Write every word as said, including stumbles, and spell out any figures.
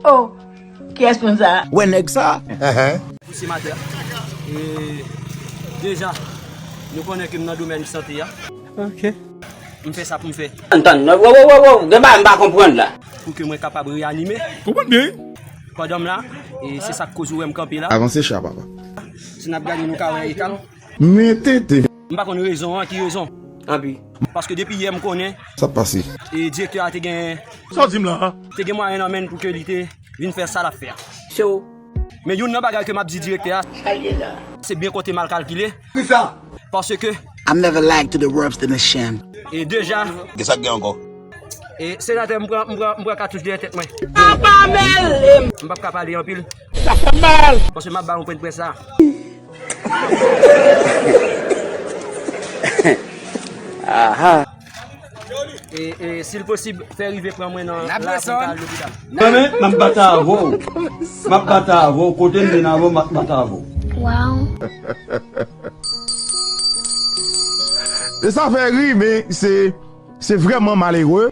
Oh, kiyès moun sa? Wè nèg sa? Pou senatè. E deja, nou konnen ke m nan domèn sante a. Ok. M fè sa pou m fè. Antann, wo, wo, wo, wo, gen bagay m pa konprann la. Pou ke mwen kapab reyanime Konprann byen. kò dan m la. E se sa k koz ou wè m kanpe la. Avanse cha, papa. Si n ap gade, nou ka wè eta m. Men tete. M pa konn rezon an, ki rezon. Anpi. Paske depi yè m konnen, Sa pase. e direktè a te gen, Sa w di m la? te gen mwayen nan men l pou ke li te vin fè sa l ap fè a. So, Men youn nan bagay ke m ap di direktè a, se byen konte mal kalkile. Paske I've never lied to the Robs in the Shan. E deja, Gen sa k gen ankò? e senatè, m pran, m pran, m pran katouch dèyè tèt mwen. M p ap ka pale anpil. Sa fè m mal. Paske m ap ba yon pwen près la. E, e si l posib, fè rive pran mwen nan la pou m ka al lopital. Mwen menm, m ap bat avè w. M ap bat avè w. Kote m vin avè w, m ap bat avè w. Wow. E sa fè ri, men se se vrèman malere.